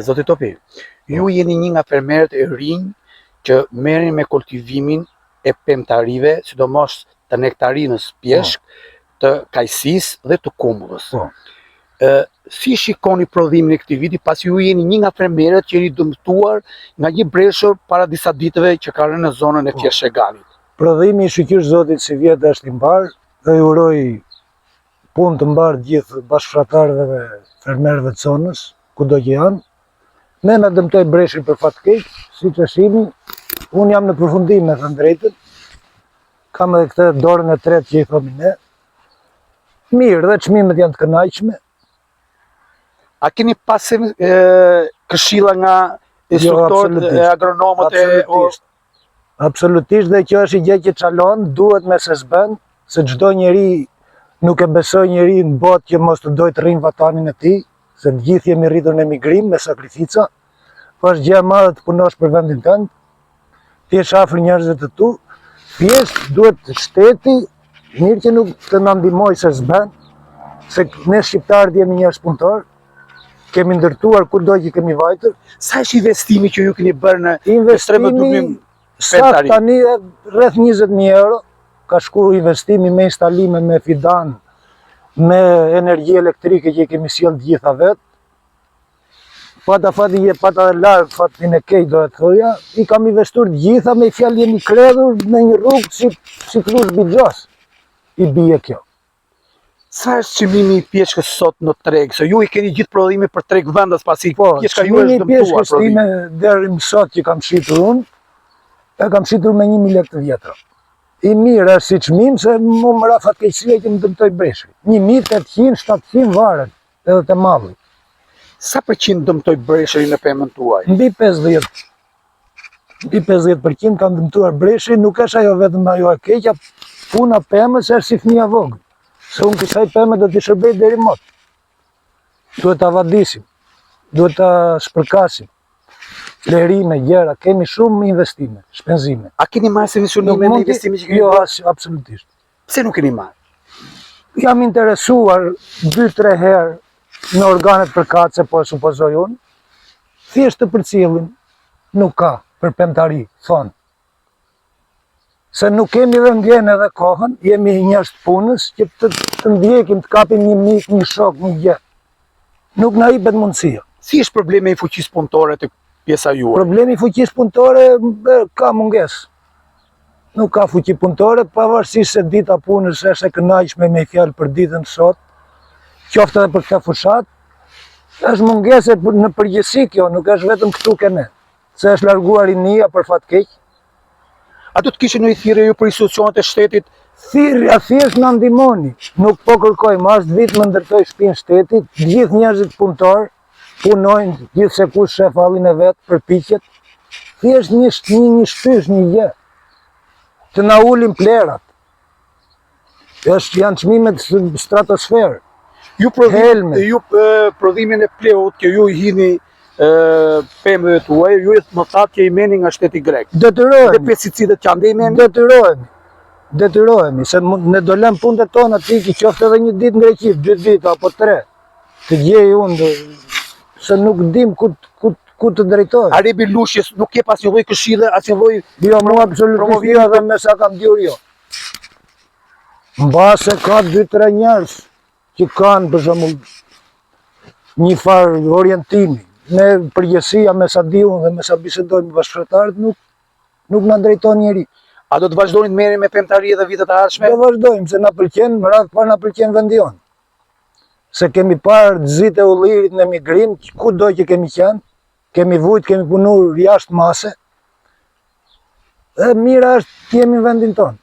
Zoti Topi, ju jeni një nga fermerët e rinj që merreni me kultivimin e pemëtarive, sidomos të nektarinës pjeshkë, po. të kajsisë dhe të kumbullës. Po. Ë si shikoni prodhimin e këtij viti pasi ju jeni një nga fermerët që jeni dëmtuar nga një breshër para disa ditëve që ka rënë në zonën e po. Fiersheganit. Prodhimi shyqyr Zotit sivjet është i mbarë dhe i uroj punë të mbarë gjithë bashkëfshatarëve dhe fermerëve të zonës, kudo që janë. Ne na dëmtoi breshri për fat keq, siç e shihni, unë jam në përfundim me thënë drejtën, kam edhe këtë dorën e tretë që i thomi ne, mirë dhe çmimet janë të kënaqshme. A keni pasur këshilla nga jo, instruktorët e agronomët e Absolutisht dhe kjo është një gjë që çalon, duhet me se s'bën, se çdo njeri nuk e besoj njeri në botë që mos të dojë të rrijë në vatanin e tij, se të gjithë jemi rritur në emigrim me sakrifica, po është gjë e madhe të punosh për vendin tënd, të jesh afër njerëzve të tu, thjesht duhet shteti, mirë që nuk të na ndihmojë se s'bën, se ne shqiptarët jemi njerëz punëtorë, kemi ndërtuar kudo që kemi vajtur. Sa është investimi që ju keni bërë në investimi sa tani rreth 20.000 euro ka shku investimi me instalime, me fidan, me energji elektrike që i kemi sjellë të gjitha vetë. Pata fatin që pata dhe larg, fatin e keq do të thoja, i kam investuar të gjitha me fjalë jemi kredhur në një rrugë si, si të bixhoz, i bie kjo. Sa është çmimi i pjeshkës sot në treg? Se ju i keni gjithë prodhimin për treg vendas, pasi po, pjeshka ju është dëmtuar prodhimi. Çmimi i pjeshkës deri më sot që kam shitur unë, e kam shitur me 1000 lekë të vjetra. I mirë është si çmim se mu më ra fatkeqësia që më dëmtoi breshri. 1800, 700 varet edhe te malli. Sa përqind dëmtoi breshri në pemën tuaj? Mbi 50. Mbi 50% ka dëmtuar breshri, nuk është ajo vetëm ajo e keqja, puna pemës është si fëmija vogël. Se unë kësaj peme do t'i shërbej deri mot. Duhet ta vadisim, duhet ta spërkasim. Plehërime, gjëra, kemi shumë investime, shpenzime. A keni marrë subvencionime në investime që keni Jo, as, absolutisht. Pse nuk keni marrë? Jam interesuar 2-3 herë në organet përkatëse, po e supozoj unë, thjesht të përcjellin, nuk ka për pemtari, thonë. Se nuk kemi dhe ngenë edhe kohën, jemi njerëz të punës, që të, të ndjekim, të kapim një mik, një shok, një gjë. Nuk na ipet mundësia. Si është problemi i fuqisë punëtore te pjesa juaj? Problemi i fuqisë punëtore ka mungesë. Nuk ka fuqi punëtore, pavarësisht se dita punës është e kënaqshme me fjalë për ditën sot, qoftë edhe për këtë fushatë, është mungesë në përgjithësi kjo, nuk është vetëm këtu ke ne, se është larguar rinia për fat keq. A do të kishit ndonjë thirrje ju për institucionet e shtetit? Thirrja thjesht na ndihmoni, nuk po kërkojmë as të vijë të më ndërtojë shpinë shteti, të gjithë njerëzit punëtorë, punojnë, gjithsekush shef hallin e vet, përpiqet, thjesht një, një, një shtysë, një gjë, të na ulin plehrat, është, janë çmimet stratosferë, Ju prodhim, ju prodhimin e plehut që ju i hidhni pemëve tuaja, ju më thatë që i merrni nga shteti grek. Detyrohemi. Dhe pesticidet që andej i merrni? Detyrohemi. Detyrohemi, se ne do lëmë punët tona të iki qoftë edhe një ditë në Greqi, dy ditë apo tre. Të gjej unë, se nuk dim ku, ku, ku të drejtohem. Arebi Lushnjës nuk jep asnjë lloj këshille, asnjë lloj Jo, mua absolutisht jo dhe me sa kam diur jo. Mbase ka 2-3 njerëz që kanë për shembull një farë orientimi. Në përgjithësi me sa di unë dhe me sa bisedoj me bashkëfshatarët nuk nuk na drejton njeri. A do të vazhdoni të merreni me pemtari edhe vitet e ardhshme? Do vazhdojmë se na pëlqen, në radhë parë na pëlqen vendi jonë. Se kemi parë të zitë e ullirit në emigrim, kudo që kemi qenë, kemi vujt, kemi punuar jashtë mase. Dhe mira është të jemi në vendin tonë.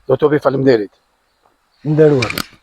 Zoti Topi, faleminderit. Nderuar.